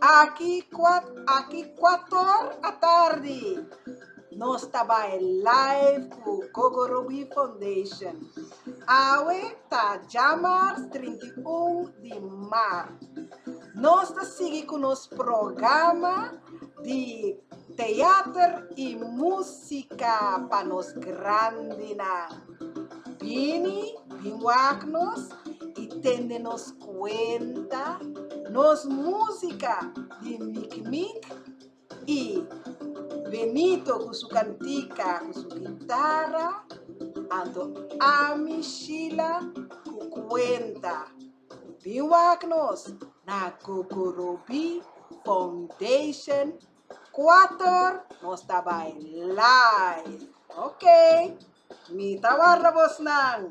Aki aki kuator atardi nos ta bai live ku Gogorobi Foundation. Awe ta djamars 31 di mart. Nos ta sigui ku nos programa di teater i músika pa nos grandinan. Bini, bin wak nos i tende nos kuenta, nos músika di Mik Mik i Benito ku su kantika ku su gitara, anto ami Sheila ku kuenta. Bin wak nos na Gogorobi Foundation 4 nos ta bai live. Ok, mi ta warda bosnan.